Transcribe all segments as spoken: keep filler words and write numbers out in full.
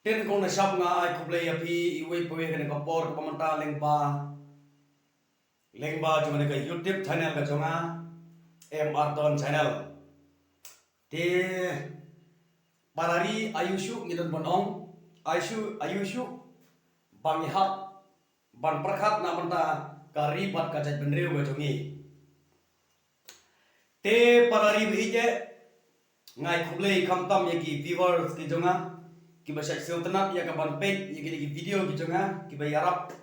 Te nyngkong nyngshap nga ai khublei ïa phi iwei pa iwei ha kane ka por kaba mynta lyngba, lyngba jong kane ka YouTube channel ka jong nga, M R Don Channel. Te para ri, aïu shuh ngi don ban ong, aïu shuh, aïu shuh ba ngi hap ban pyrkhat na bynta ka ri bad ka jaitbynriew ka jong ngi. Te para ri baieit, nga ai khublei khamtam ïa ki viewers ki jong nga kiba shait sngewtynnat ïa ka ban peit ïa kine ki video ki jong nga, kiba ïarap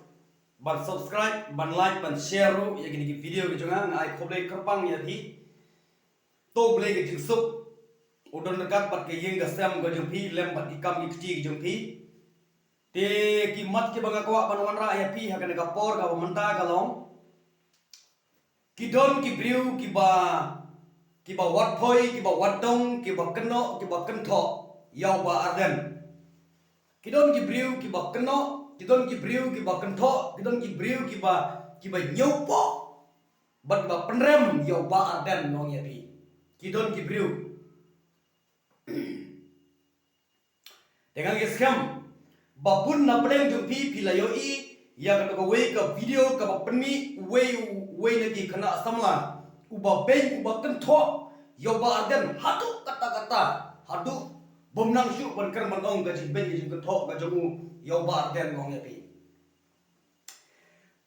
ban subscribe, ban like, ban share ruh ïa kine ki video ki jong nga. Nga ai khublei kyrpang ïa phi. To U Blei ka jingsuk u don ryngkat bad ka ïing ka sem ka jong phi lem bad ki kam ki kti ki jong phi. Te ki mat kiba nga kwah ban wanrah ïa phi ha kane ka por kaba mynta ka long, ki don ki briew kiba, kiba wad phoi, kiba wad dong, kiba kynnoh, kiba kynthoh ïa u Bah Ardent. Ki don ki briew kiba kynnoh, ki don ki briew kiba kynthoh, ki don ki briew kiba, kiba ñiewpoh bad kiba pynrem ïa u Bah Ardent, nga ong ïa phi. Ki don ki briew. Te nga ngeit skhem ba bun na pdeng jong phi phi la ïohi ïa kata kawei ka video kaba pynmih uwei, uwei na ki khynnah samla uba beiñ, uba kynthoh ïa u Bah Ardent haduh katta katta, haduh bym nang shuh ban kren ban ong ka jingbeiñ ka jingkynthoh ka jong u ïa u Bah Ardent, nga ong ïa phi.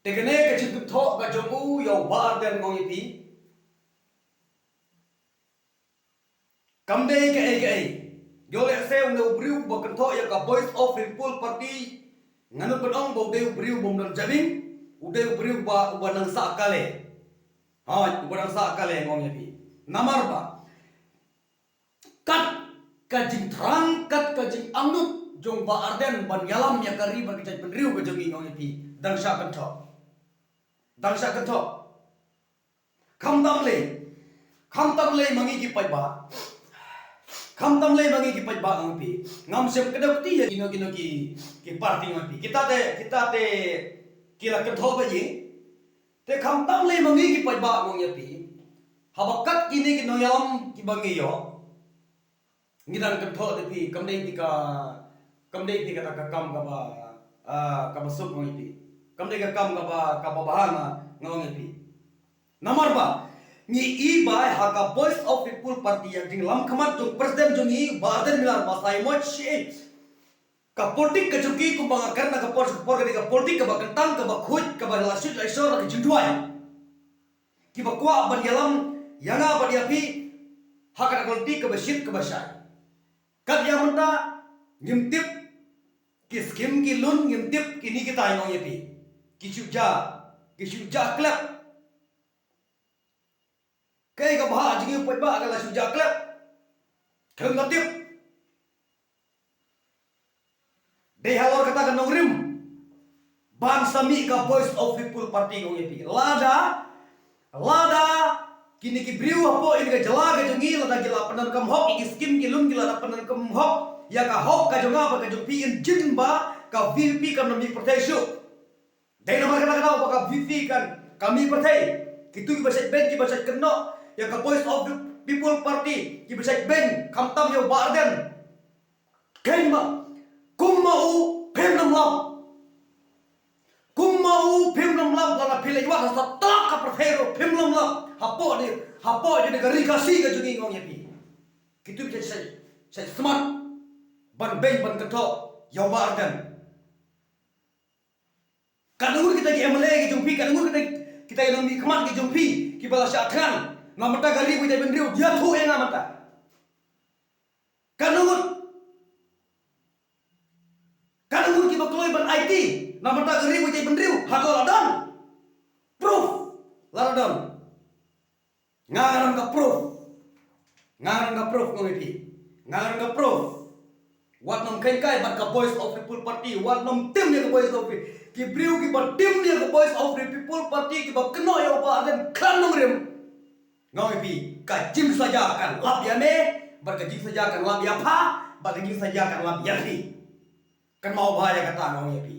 Te kane ka jingkynthoh ka jong u ïa u Bah Ardent, nga ong ïa phi, kam dei kaei kaei. Ïoh lehse une u briew uba kynthoh ïa ka Voice of People Party, ngan ym ban ong ba u dei u briew bym don jabieng, u dei u briew uba, uba nang sah kale. Hooid, uba nang sah kale, nga ong ïa phi. Namar ba kat ka jingthrang, kat ka jingangnud jong u Bah Ardent ban ïalam ïa ka ri bad ka jaitbynriew ka jong ngi, nga ong ïa phi, dang shah kynthoh. Dang shah kynthoh. Khamtam lei, khamtam lei ma ngi ki paidbah, khamtam lei ma ngi ki paidbah, nga ong ïa phi, ngam shym kdew kti ïa kino kino ki, ki party, nga ong ïa phi. Kita te, kita te ki la kynthoh beit ïa ngi. Te khamtam lei ma ngi ki paidbah, nga ong ïa phi, haba kat kine ki nongïalam kiba ngi ïoh, ngi dang kynthoh da phi, kam dei phi ka, kam dei phi kata ka kam kaba, ah, kaba suk, nga ong ïa phi. Kam dei ka kam kaba, kaba bha, nga, nga ong ïa phi. Namar ba ngi i ba ha ka Voice of People Party, ïa ka jinglam khmat jong u President jong ngi Bah Ardent Miller, ba saimot shi ka politik ka jong ki, kumba nga kren ha ka por sha ka por, ka dei ka politik kaba kyntang, kaba khuid, kaba la shu la shor ka jingduwai. Kiba kwah ban ïalam ïa nga bad ïa phi ha kata ka lynti kaba shit kaba shai. Kat ïa mynta ngim tip ki skim ki lun, ngim tip kine kitai, nga ong ïa phi. Ki shu jia, ki shu jia klep. Kaei kaba ha jingim u paidbah ka la shu jia klep. Khlem da tip. Dei halor kata ka nongrim ban sa mih ka Voice of People Party, nga ong ïa phi. Lada, lada kine ki briew hapoh ïa ka jylla ka jong ngi, lada ki la pyndonkam hok ïa ki skim ki lun, ki la pyndonkam hok ïa ka hok ka jong nga bad ka jong phi, ngin jin ba ka V P P kan ym mih pyrthei shuh. Dei namar kata ka daw ba ka V P P kan, kan mih pyrthei. Kito kiba shait beiñ, kiba shait kynnoh ïa ka Voice of the People Party, kiba shait beiñ khamtam ïa u Bah Ardent. Kein ba, kumno u phim nym lap. Kumno u phim nym lap, lada phi leit wad ha satlak ka pyrthei ruh phim nym lap. Hapoh ne, hapoh ne ka ri Khasi ka jong ngi, nga ong ïa phi. Kito kiba shait, shait smat ban beiñ ban kynthoh ïa u Bah Ardent. Katno ngut kita ki M L A ki jong phi, katno ngut kita, kita ki nongmihkhmat ki jong phi kiba la shah thngan na bynta ka ri bad ka jaitbynriew, ïathuh ïa nga mynta. Katno ngut, katno ngut kiba kloi ban aiti na bynta ka ri bad ka jaitbynriew, hato la don? Proof lada don. Nga nga don ka proof. Nga nga don ka proof, nga ong ïa phi. Nga nga don ka proof. Wat nym kheiñ kai bad ka Voice of People Party, wat nym tim ïa ka Voice of People. Ki briew kiba tim ïa ka Voice of the People Party, kiba kynnoh ïa u Bah Ardent khlem nongrim, nga ong ïa phi, ka jingsaja kan lap ïa me, bad ka jingsaja kan lap ïa pha, bad ka jingsaja kan lap ïa phi. Kynmaw bha ïa kata, nga ong ïa phi.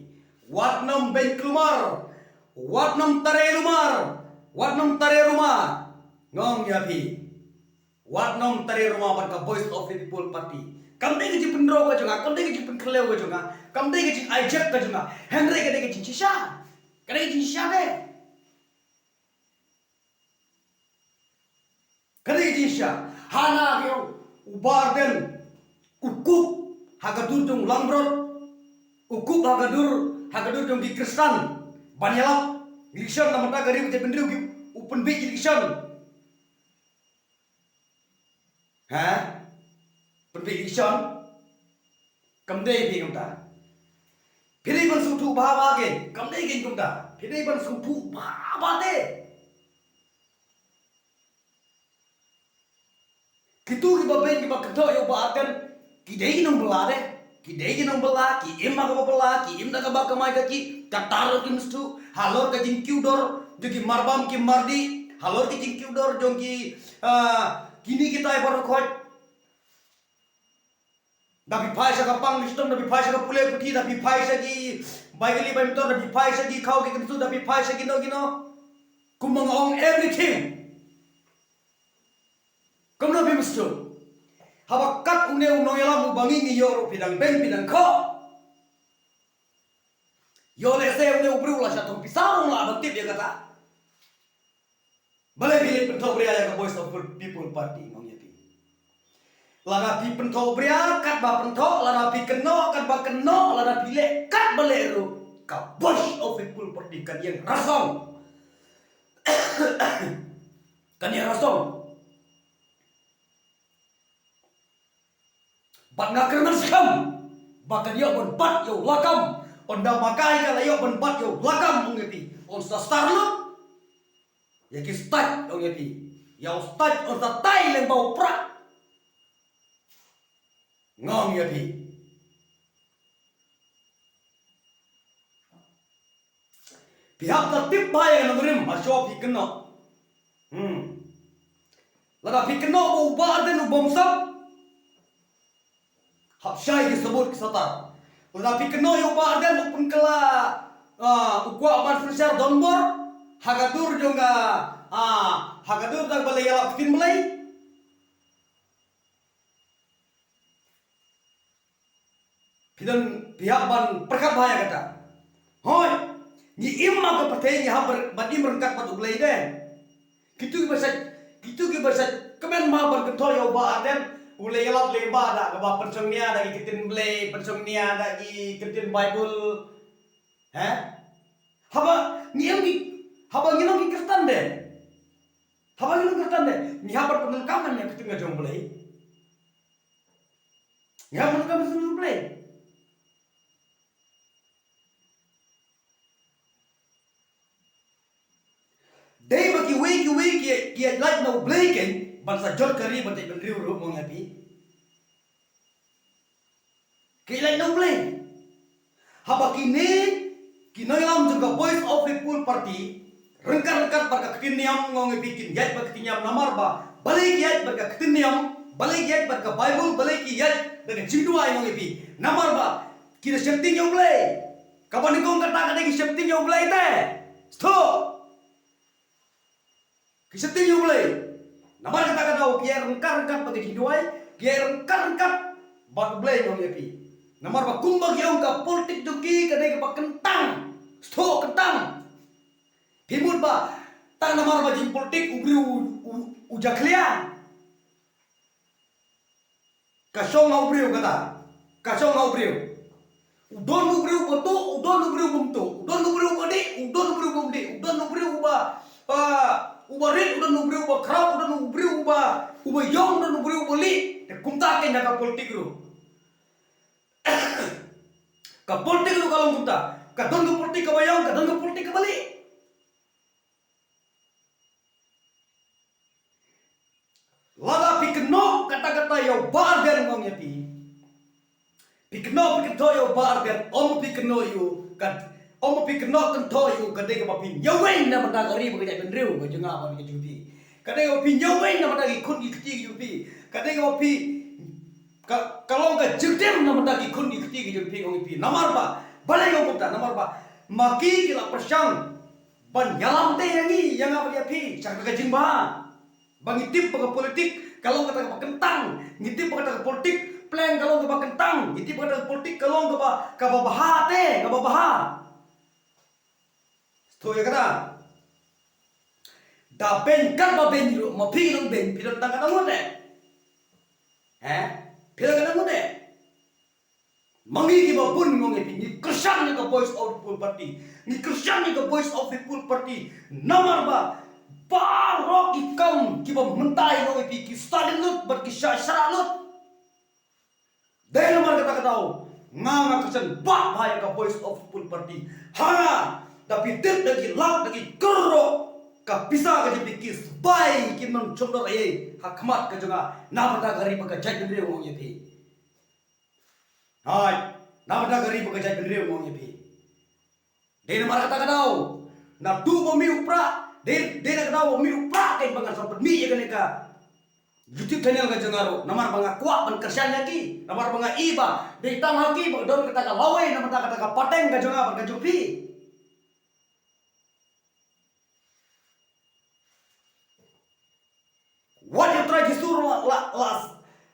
Wat nym beiñ kulmar, wat nym tare lumar, wat nym tare ruma, nga ong ïa phi. Wat nym tare ruma bad ka Voice of the People Party. Kam dei ka jingpynroi ka jong nga, kam dei ka jingpynroi. Lew ka jong nga, kam dei ka jing hijack ka jong nga. Hynrei ka dei ka jingshisha. Ka dei ka jingshisha de. Ka dei ka jingshisha. Hana ki ong u Bah Ardent u kup ha ka dur jong u langbrot. U kup ha ka dur, ha ka dur jong ki Khristan ban ïalap election na bynta ka ri ka jaitbynriew, ki u pynbeit election. Ha? Pynbeit election. Kam dei phi kumta. Phi dei ban sngewthuh bha bha kein. Kam dei kein kumta. Phi dei ban sngewthuh bha bha te. Kitu kiba beiñ kiba kynthoh ïa u Bah Ardent ki dei ki nongbylla de. Ki dei ki nongbylla, ki im ha kaba bylla, ki im da kaba kamai ka ki, kata ruh kim sngewthuh. Halor ka jingkiew dor jong ki marbam ki mardih, halor ka jingkiew dor jong ki, ah, kine kitai baroh khoit. Da phi phai sha ka pang ki shitom, da phi phai sha ka pule puthi, da phi phai sha ki bai kali bai motor, da phi phai sha ki khaw ki kynsu, da phi phai sha kino kino. Kumba nga ong everything. Kumno phi must do. Haba kat une u nongïalam uba ngi ngi ïoh ruh phi dang beiñ phi dang khoh. Ïoh lehse une u briew la sha thong pisa u la ban tip ïa kata. Balei phi leh pynthoh bria ïa ka Voice of People Party, nga ong ïa phi. Lada phi pynthoh bria katba pynthoh, lada phi kynnoh katba kynnoh, lada phi leh katba leh ruh, ka Voice of People Party kan ïeng rasong. Kan ïeng rasong. Bad nga kyrmen skhem ba kan ïoh ban bat ïa u lakam. Ynda ma ka ka la ïoh ban bat ïa u lakam, ong ïa phi, un sa star lut ïa ki state, ong ïa phi. Ïa u state un sa tai lyngba u prah, nga ong ïa phi. Phi hap da tip bha ïa ka nongrim ha shuwa phi kynnoh. Hmm. Lada phi kynnoh ba u Bah Ardent u bym sap, hap shai ki sabut ki satar. Lada phi kynnoh ïa u Bah Ardent u pynkylla, ah, u kwah ban synshar donbor ha ka dur jong ka, ah, ha ka dur jong ba la ïalap ktien Blei. Phi don, phi hap ban pyrkhat bha ïa kata. Hooid, ngi im ha ka pyrthei, ngi hap ban im ryngkat bad U Blei de. Kitu kiba shait, kitu kiba shait kmen ma ban kynthoh ïa u Bah Ardent, u la ïalap lyngba da kaba pynshongnia da ki ktien Blei, pynshongnia da ki ktien Baibl. He? Haba ngi im ngi, haba ngi long ki Khristan de, haba ngi long Khristan de, ngi hap ban pyndonkam ïa ka ktien ka jong U Blei. Ngi hap ban pyndonkam ïa ka ktien U Blei. Dei ba kiwei kiwei ki, ki ïaid lait na U Blei kein ban sa jot ka ri bad jaitbynriew ruh, nga ong ïa phi. Ki ïaid lait na U Blei. Haba kine ki nongïalam jong ka Voice of People Party ryngkat ryngkat bad ka ktien niam, nga ong ïa phi, kin ïaid bad ka ktien niam namar ba balei ki ïaid bad ka ktien niam, balei ki ïaid bad ka Baibl, balei ki ïaid bad ka jingduwai, nga ong ïa phi. Namar ba ki da sheptieng ïa U Blei. Kaba nyngkong kata ka dei ki sheptieng ïa U Blei te. Sngewthuh. Ki sheptieng ïa U Blei. Namar kata ka daw ki ïaid ryngkat ryngkat bad ka jingduwai, ki ïaid ryngkat ryngkat bad U Blei, nga ong ïa phi. Namar ba kumba ki ong ka politik jong ki ka dei kaba kyntang. Sngewthuh, kyntang. Phi mut ba tang namar ba jingpolitik u briew u, u, u jakhlia. Ka shong ha u briew kata. Ka shong ha u briew. U don u briew uba tuh, u don u briew uba ym tuh, u don u briew uba dih, u don u briew uba ym dih, u don u briew uba, ah, uba rit, u don u briew uba khraw, u don u briew uba, uba ïong, u don u briew uba lieh. Te kumta kein ha ka politik ruh. Ka politik ruh ka long kumta. Ka don ka politik kaba ïong, ka don ka politik kaba lieh. Lada phi kynnoh katta katta ïa u Bah Ardent, nga ong ïa phi. Phi kynnoh, phi kynthoh ïa u Bah Ardent, ym phi kynnoh ïa u, ka, ym phi kynnoh kynthoh ïa u, ka dei kaba phi ñiewweiñ na bynta ka ri bad ka jaitbynriew ka jong nga bad ka jong phi. Ka dei kaba phi ñiewweiñ na bynta ki khun ki kti ki jong phi. Ka dei kaba phi, ka, ka long ka jingtim na bynta ki khun ki kti ki jong phi, nga ong ïa phi. Namar ba, balei nga ong kumta, namar ba ma ki ki la pyrshang ban ïalam te ïa ngi, ïa nga bad ïa phi, sha kata ka jingbha. Ba ngi tip ba ka politik ka long kata kaba kyntang, ngi tip ba kata ka politik Pleng ka long kaba kyntang, ngi tip ba ka politik ka long kaba, kaba bha te, kaba bha. Sngewthuh ïa kata. Da beiñ katba beiñ ruh, ma phi long beiñ, phi don tang kata ngut eh. He? Phi don kata ngut eh. Ma ngi kiba bun, ma ngi phi, ngi kyrshan ïa ka Voice of the People Party. Ngi kyrshan ïa ka Voice of the People Party. Namar ba baroh ki kam kiba mynta ïa ngi phi ki stalin lut bad ki shah shah lut. Dei namar kata ka daw nga, nga kyrshan bha bha ïa ka Voice of the People Party. Ha, da phi tip da ki lak da ki klur ka pisa ka jong phi ki sbai kim nang shong dor ei ha khmat ka jong nga. Na bynta ka ri bad ka jaitbynriew, nga ong ïa phi. Hai, na bynta ka ri bad ka jaitbynriew, nga ong ïa phi. Dei namar kata ka daw, naduh ba mih u Prah, dei, dei na ka daw ba mih u Prah kein ba ngan sa pynmih ïa kane ka YouTube channel ka jong nga ruh, namar ba nga kwah ban kyrshan ïa ki, namar ba nga i ba dei tang ha ki ba don kata ka lawei, namar kata ka pateng ka jong nga bad ka jong phi. Wat ïa u Trai Jisu la, la, la,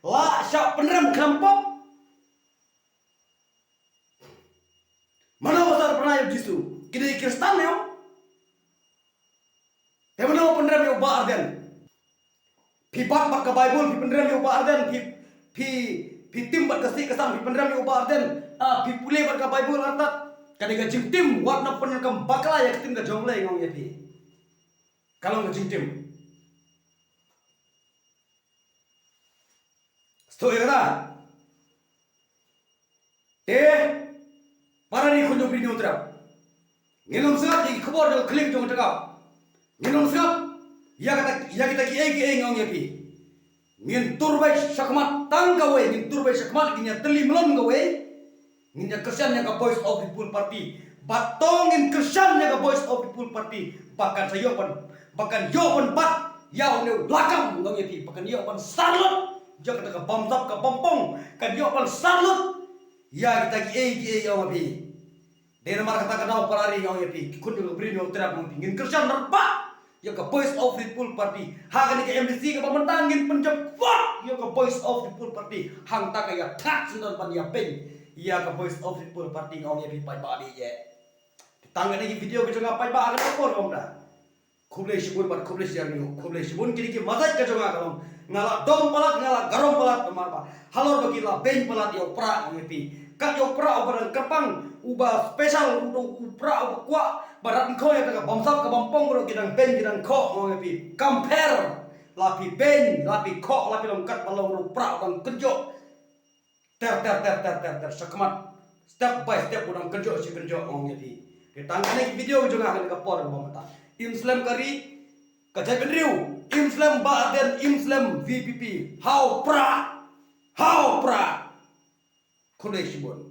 la shah pynrem khlem pop. Mano ba shah pynrem ïa u Jisu? Ki dei Khristan ïa u. Te mano ba pynrem ïa u Bah Ardent? Phi bat bad ka Baibl, phi pynrem ïa u Bah Ardent, phi, phi, phi tim bad ka sih ka sang, phi pynrem ïa u Bah Ardent. Ah, phi pule bad ka Baibl artat. Ka dei ka jingtim, wat na pynrem kam bakla ïa ka tim ka jong U Blei, nga ong ïa phi. Ka long ka jingtim. Sngewthuh ïa kata. Te para ri khun jong U Blei Trai. Ngin ym sngap ïa ki khubor jong ka khlieh jong ka jaka. Ngin ym sngap ïa kata, ïa kita kiei kiei, nga ong ïa phi. Ngin tur beit shakhmat tang kawei, ngin tur beit shakhmat, ngin ïa tylli mlien kawei. Ngin ïa kyrshan ïa ka Voice of People Party. Bad to ngin kyrshan ïa ka Voice of People Party ba kan sa ïoh ban, ba kan ïoh ban bat ïa une u lakam, nga ong ïa phi, ba kan ïoh ban sar lut ïa kata ka bamsap ka bampong, kan ïoh ban sar lut ïa kita kiei kiei, nga ong ïa phi. Dei namar kata ka daw para ri, nga ong ïa phi, ki khun jong U Blei Trai, nga ong ïa phi, ngin kyrshan ryngkat ïa ka Voice of People Party. Ha kane ka M D C kaba mynta ngin pynjop vote ïa ka Voice of People Party. Hangta ka ïa thak sngewdon ban ïa beiñ ïa ka Voice of People Party, nga ong ïa phi paidbah ba ïeit. Te tang kane ka video ka jong nga paidbah ha kane ka por kumta. Khublei shibun bad khublei shihajar nguh, khublei shibun. Kine ki message ka jong nga ka long, nga la dom palat, nga la garom palat namar ba halor ba ki la beiñ palat ïa u Prah, nga ong ïa phi. Kat ïa u Prah uba dang kyrpang, uba special, u, u Prah uba kwah ba rat nyngkong ïa kata ka bamsap ka bampong ruh ki dang beiñ ki dang khoh, nga ong ïa phi. Compare, la phi beiñ, la phi khoh, la phi long kat ba long ruh u Prah uba dang kynjoh. Ter ter ter ter ter ter shakhmat. Step by step u dang kynjoh shi kynjoh, nga ong ïa phi. Te tang kane ka video ka jong nga ha kane ka por kaba mynta. Im slem ka ri ka jaitbynriew, im slem Bah Ardent, im slem V P P. Ha u Prah. Ha u Prah. Khublei shibun.